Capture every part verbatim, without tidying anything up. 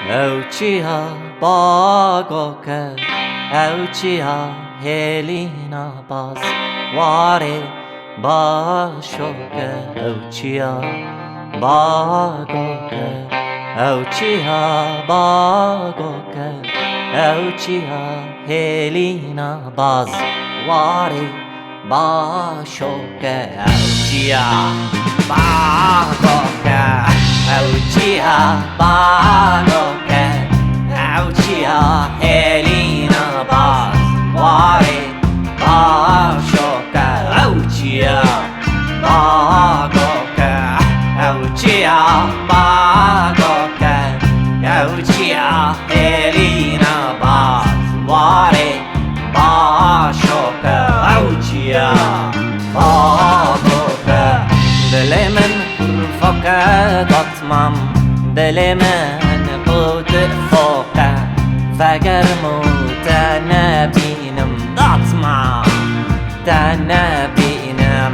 Ew çiya bagok e, ew çiya hêlîna baz, warê başok e, ew çiya bagok e, ew çiya bagok e, ew çiya hêlîna baz, warê başok e, ew çiya bagok e, ew çiya bagok e, ew çiya hêlîna baz, warê başok e, ew çiya bagok e, ew çiya bagok e, ew çiya hêlîna baz, warê başok e, ew çiya bagok e. Dilê min kurfok e, datmam, dilê min qûtifok e, vegerim û te nebînim, datmam, te nebînim.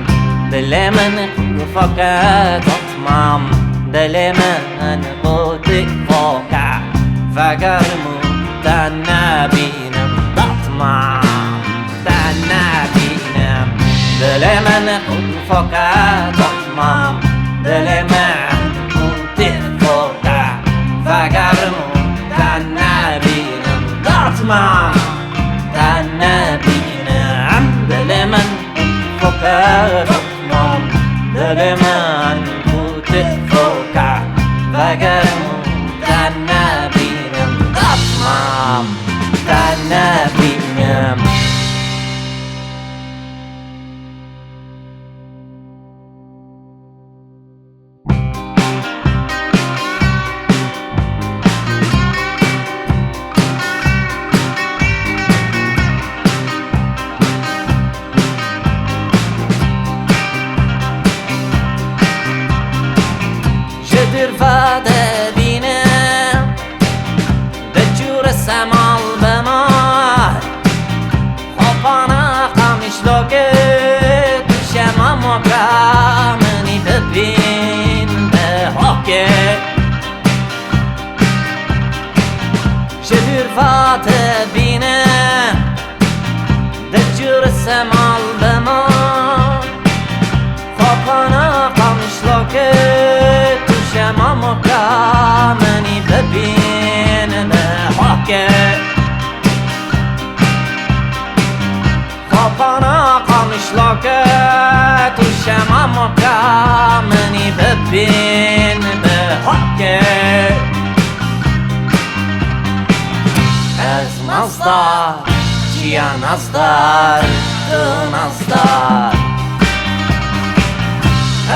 Dilê min kurfok e, datmam, dilê min qûtifok e, vegerim û te nebînim, datmam, te nebînim. Dilê min qûtifok e, datmam, dilê min qûtifok e, vegerim û te nebînim, datmam, te nebînim. Dilê min qûtifok e, datmam, dilê min qûtifok e, vegerim û te nebînim, datmam, te nebînim. Ji dûr ve dibînim, diçû risa mal bi mal. Xapana Qamişlokê, tu şema moka minî bibîn bi hokê. Ji dûr ve dibînim, diçû risa mal bi mal. Xapana Qamişlokê, tu şema moka minî bibîn bi hokê. Xapana Qamişlokê, tu şema moka minî bibîn bi hokê. Ez nazdar, çiya nazdar, tu nazdar.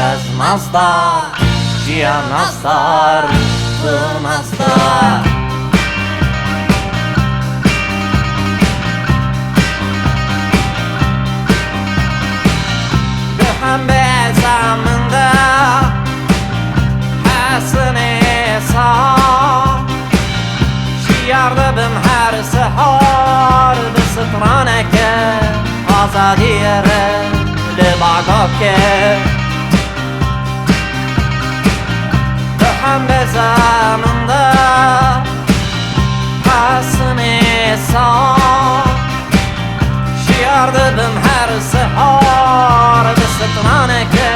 Ez nazdar, çiya nazdar, tu nazdar. Di hembêza min de hesinê sar. Şiyar dibim her sihar bi straneke azadiyê re li bagokê. Di hembêza min de hesinê sar. Şiyar dibim her sihar bi straneke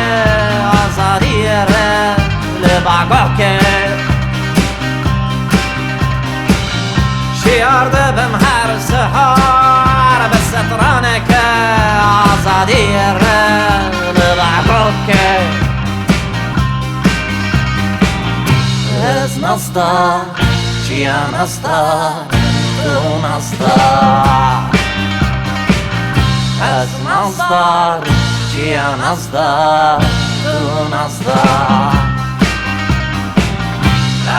azadiyê re li bagokê. Şiyar dibim her sihar bi straneke azadiyê re li bagokê. Ez nazdar, çiya nazdar, tu nazdar. Ez nazdar, çiya nazdar, tu nazdar.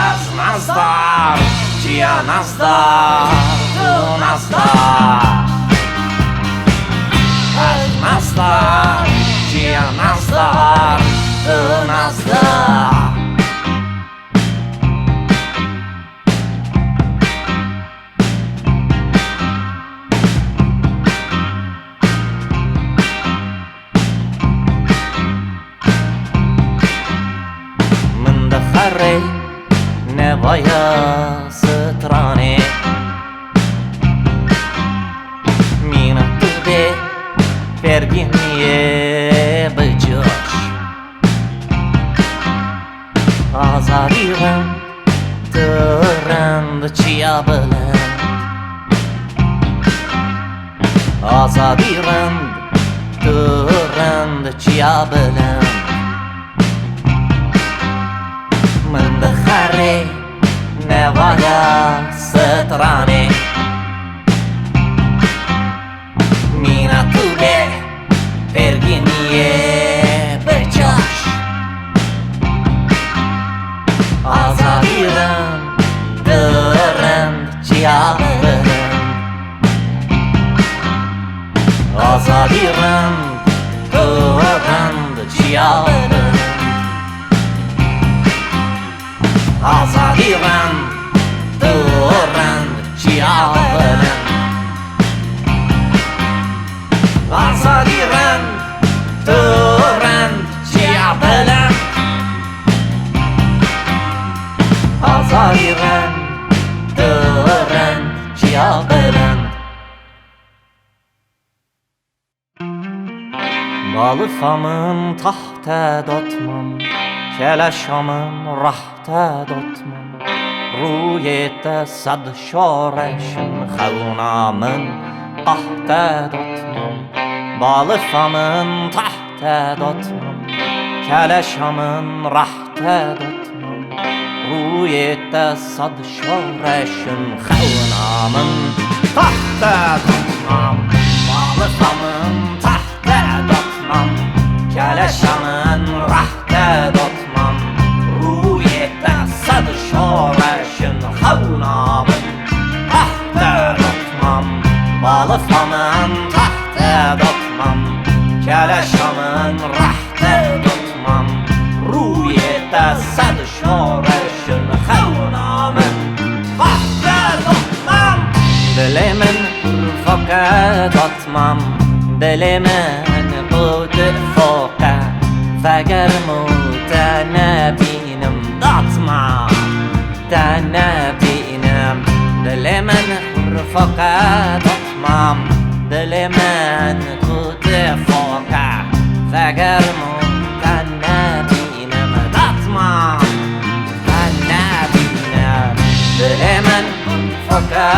Ez nazdar, çiya nazdar, tu nazdar. Ez nazdar, çiya nazdar, tu nazdar. Min dixerê neva Ya stranê mîna tu bê pergîniyê bi coş. Azadî rind, tu rind çiya bilind. Azadî rind, tu rind çiya bilind. Min dixerê newaya stranê. Mîna tu bê pergîniyê bi coş. Azadî rind, tu rind çiya bilind. Azadî rind, tu rind çiya bilind. Azadî rind, tu rind çiya bilind. Azadî rind, tu rind çiya bilind. Azadî rind, tu rind çiya bilind. Balifa min tahte datmam, keleşa min rahte datmam. Rûyê te sed şoreşin, xewna min qahte datmam. Balifa min tahte datmam, keleşa min rahte datmam. Rûyê te sed şoreşin, xewna min tahte datmam. Balifa min tahte datmam, keleşa min rahte datmam. Rûyê te sed şoreşin, xewna min tahte datmam. Balifa min tahte datmam, keleşa min rahte datmam. Rûyê te sed şoreşin, xewna min tahte datmam. Dilê min kurfake datmam, dilê min qût foke. Vegerm û te nebînim datmam, te nebînim. Dilê min kurfake datmam, dilê min qût foke. Vegerm û te nebînim datmam, te nebînim. Dilê min kurfake